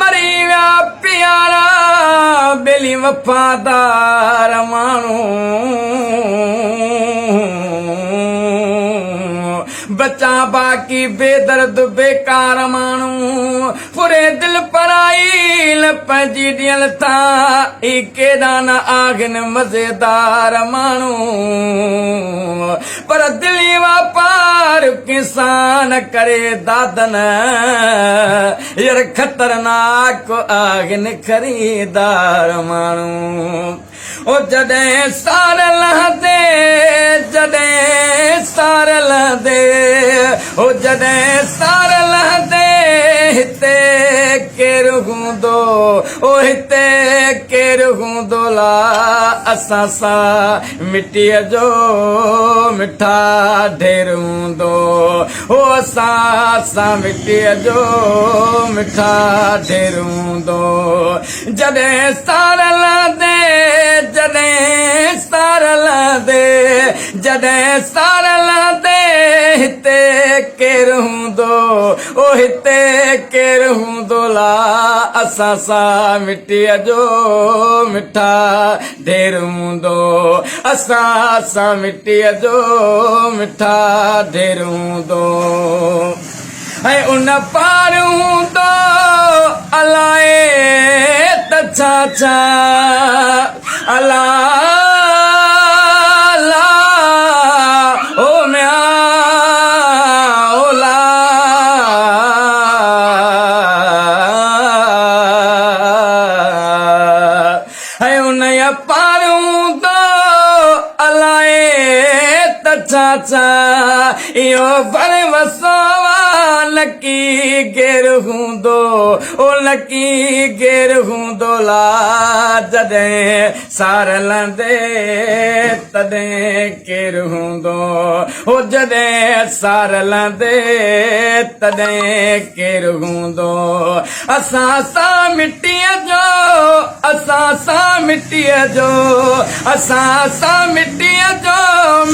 مري ويا پيارا ٻيلي وفادار ماڻهو بچا باقي بي درد بيڪار ماڻهو پوري دل پرائي نه پنهنجي ڏيل ٿا اي ڪيڏا نه آهن مزيدار ماڻهو پر دلي واپار ڪنهن سان نه ڪري دادن ير خطرناڪ آهن خريدار ماڻهو او جڏهن سار لهندي جڏهن سار لهندي او جڏهن سار لهندي هتي ڪير هوندو او هتي ڪير هوندو لا اسان سان مٽيء جو مٺا ڍير هوندو هو اسان سان مٽيء جو مٺا ڍير هوندو جڏهن سار لهندي جڏهن سار لهندي جڏهن سار لهندي هتي ڪير هوندو او هتي ڪير هوندو لا اسان سان مٽيء جو مٺا ڍير هوندو اسان سان مٽيء جو مٺا ڍير هوندو ۽ ان پار هوندو الائي ته ڇا ڇا الا لا او ميان او لا ۽ انهيء پار هوندو الائي ته ڇا ڇا اهو ڀر وسو آ لڪي غير هوندو او لڪي غير هوندو لا جڏهن سار لهندي تڏهن ڪير هوندو او جڏهن سار لهندي تڏهن ڪير هوندو اسان سان مٽيء جو، اسان سان مٽيء جو، اسان سان مٽيء جو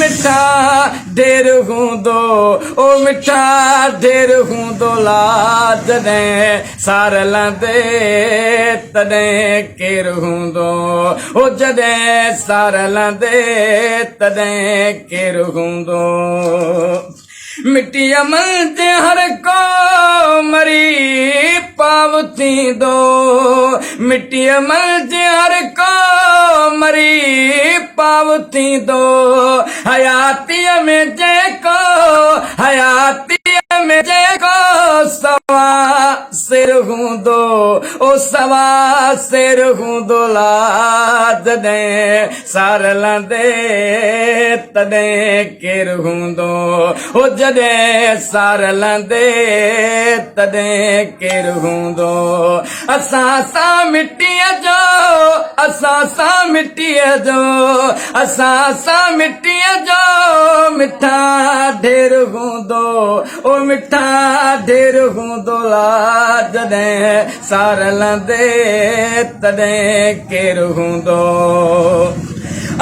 مٺا ڍير هوندو، او مٺا ڍير هوندو لا جڏهن سار لهندي تڏهن ڪير هوندو، او جڏهن سار لهندي تڏهن ڪير هوندو. مٽيء منجهه هر ڪو مري پاء ٿيندو، مٽيء منجهه هر ڪو مري پاء ٿيندو، حياتيء ۾ جيڪو حياتيء ۾ جيڪو سوا سر هوندو، او سوا سر هوندو لا جڏهن سار لهندي تڏهن ڪير هوندو هو جڏهن سار لهندي تڏهن ڪير هوندو اسان سان مٽيء جو اسان سان مٽيء جو اسان سان مٽيء جو مٺا ڍير هوندو او مٺا ڍير هوندو لا جڏهن سار لهندي تڏهن ڪير هوندو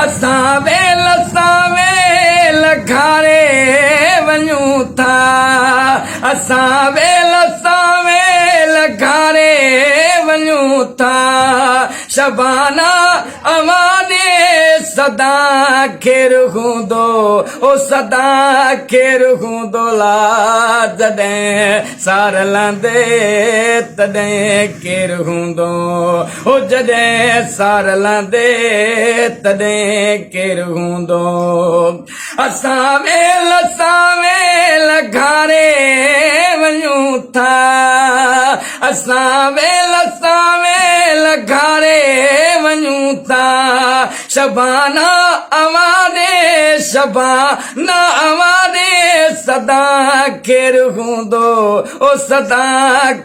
اسان ويل سان ويل گهاري وڃون ٿا اسان ويل سان ويل گهاري وڃون ٿا شبانا اوهان ڏي سدا کير هوندو او سدا کير هوندو لا جڏهن سار لهندي تڏهن ڪير هوندو او جڏهن سار لهندي تڏهن ڪير هوندو اسان ويل سان ويل گهاري وڃون ٿا اسان ويل سان ويل گهاري وڃون ٿا شبانا اوهان ڏي شبانا اوهان ڏي سدا خير هوندو او سدا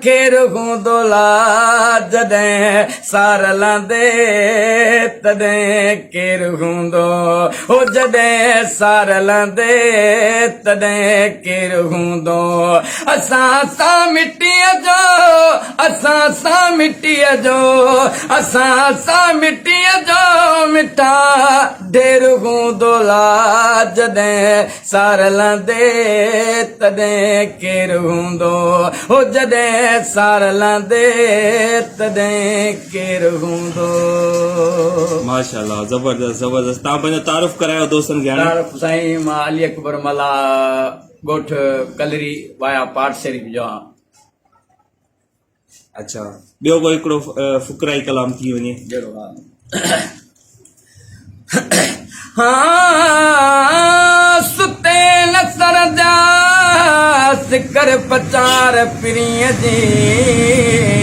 خير هوندو لا جڏهن سار لهندي تڏهن ڪير هوندو او جڏهن سار لهندي تڏهن ڪير هوندو اسان سان مٽيء جو اسان سان مٽيء جو اسان سان مٽيء جو مٺا ڍير هوندو لا جڏهن سار لهندي. تڏهن ڪير هوندو هو جڏهن سار لهندي تڏهن ڪير هوندو. ماشاءالله زبردست زبردست تان پنهنجو تعارف ڪرايو دوستن کي هاڻي. تعارف سائين مان علي اڪبر ملاح ڳوٺ ڪلري وايا پاٽ شريف جو آهيان. اڇا ٻيو ڪو هڪڙو فقرائي ڪلام ٿي وڃي. جهڙو حال ها ستي نه سرجا سڪر پچار پرينء جي.